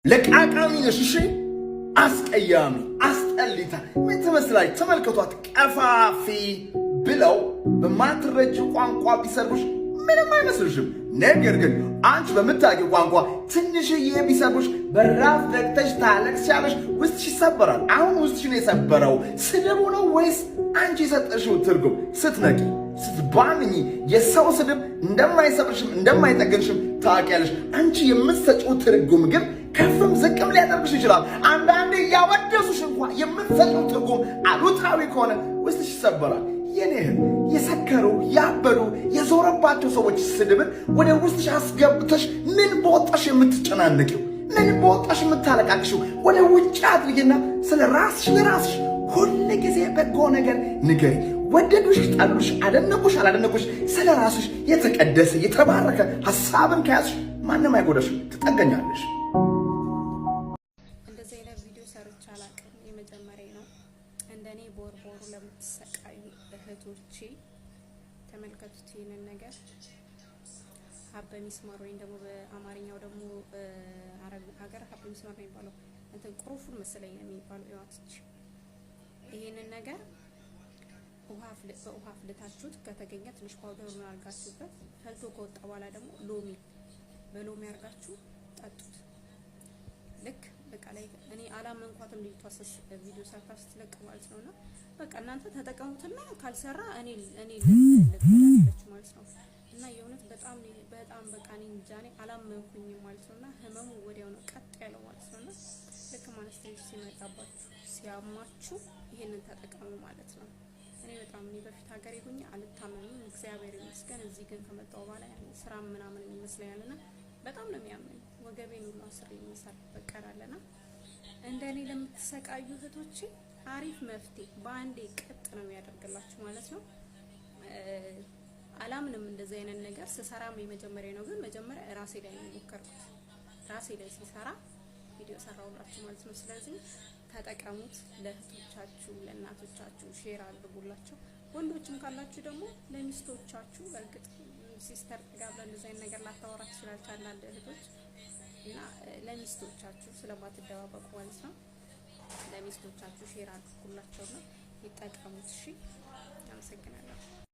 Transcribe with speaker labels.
Speaker 1: ለቃቃሚ ነሽ። እሺ፣ አስቀያሚ፣ አስጠሊታ ምን ትመስላለች? ተመልከቷት፣ ቀፋፊ ብለው በማትረጂው ቋንቋ ቢሰድቡሽ ምንም አይመስልሽም። ነገር ግን አንቺ በምታውቂው ቋንቋ ትንሽዬ ቢሰድቡሽ በራፍ ዘግተሽ ታለቅሻለሽ፣ ውስጥሽ ይሰበራል። አሁን ውስጥሽን የሰበረው ስድቡ ነው ወይስ አንቺ የሰጠሽው ትርጉም? ስትነቂ፣ ስትባንኚ የሰው ስድብ እንደማይሰብርሽም እንደማይጠግንሽም ታውቂያለሽ። አንቺ የምትሰጪው ትርጉም ግን ከፍም ዝቅም ሊያደርግሽ ይችላል። አንዳንዴ እያወደሱሽ እንኳ የምትሰጪው ትርጉም አሉታዊ ከሆነ ውስጥሽ ይሰበራል። የኔ እህት፣ የሰከሩ፣ ያበዱ፣ የዞረባቸው ሰዎች ስድብን ወደ ውስጥሽ አስገብተሽ ምን በወጣሽ የምትጨናነቂው? ምን በወጣሽ የምታለቃቅሽው? ወደ ውጭ አድርጊና ስለ ራስሽ ለራስሽ ሁል ጊዜ በጎ ነገር ንገሪ። ወደዱሽ፣ ጠሉሽ፣ አደነቁሽ፣ አላደነቁሽ፣ ስለ ራስሽ የተቀደሰ የተባረከ ሀሳብን ከያዝሽ ማንም አይጎዳሽም፣ ትጠገኛለሽ።
Speaker 2: እንደዚህ አይነት ቪዲዮ ሰርቼ አላቅም። የመጀመሪያ ነው። እንደኔ ቦርቦሩ ለምትሰቃዩ እህቶቼ ተመልከቱት ይህንን ነገር። ሀበ ሚስማር ወይም ደግሞ በአማርኛው ደግሞ አረብ ሀገር ሀበ ሚስማር ነው የሚባለው። እንትን ቁሩፉን መሰለኝ ነው የሚባለው። ይዋትች ይህንን ነገር በውሃ አፍልታችሁት ከተገኘ ትንሽ powder ኡን አድርጋችሁበት ፈልቶ ከወጣ በኋላ ደግሞ ሎሚ በሎሚ አድርጋችሁ ጠጡት። ልክ በቃ ላይ እኔ አላመንኳትም ልጅቷ ቪዲዮ ሰርታ ስትለቅ ማለት ነውና፣ በቃ እናንተ ተጠቀሙትና ካልሰራ እኔ ልጎዳለች ማለት ነው። እና የእውነት በጣም በጣም በቃ እኔ እንጃ፣ እኔ አላመንኩኝም ማለት ነውና፣ ህመሙ ወዲያው ነው ቀጥ ያለው ማለት ነውና፣ ልክ ማለት ትንሽ ሲመጣባችሁ፣ ሲያማችሁ ይሄንን ተጠቀሙ ማለት ነው። እኔ በጣም እኔ በፊት ሀገሬ ሁኜ አልታመምም፣ እግዚአብሔር ይመስገን። እዚህ ግን ከመጣሁ በኋላ ስራ ምናምን ይመስለኛልና በጣም ነው የሚያመኝ። ወገቤን ሁሉ አስሬ የምሰራበት ቀን አለና እንደኔ ለምትሰቃዩ እህቶቼ አሪፍ መፍትሄ፣ በአንዴ ቀጥ ነው የሚያደርግላችሁ ማለት ነው። አላምንም እንደዚህ አይነት ነገር፣ ስሰራም የመጀመሪያ ነው። ግን መጀመሪያ ራሴ ላይ ነው የሞከርኩት። ራሴ ላይ ሲሰራ ቪዲዮ ሰራሁላችሁ ማለት ነው። ስለዚህ ተጠቀሙት። ለእህቶቻችሁ፣ ለእናቶቻችሁ share አድርጉላቸው። ወንዶችም ካላችሁ ደግሞ ለሚስቶቻችሁ። በእርግጥ sister ጋር እንደዚህ አይነት ነገር ላታወራ ትችላለች አንዳንድ እህቶች፣ እና ለሚስቶቻችሁ ስለማትደባበቁ ማለት ነው። ለሚስቶቻችሁ share አድርጉላቸውና ይጠቀሙት። እሺ፣ አመሰግናለሁ።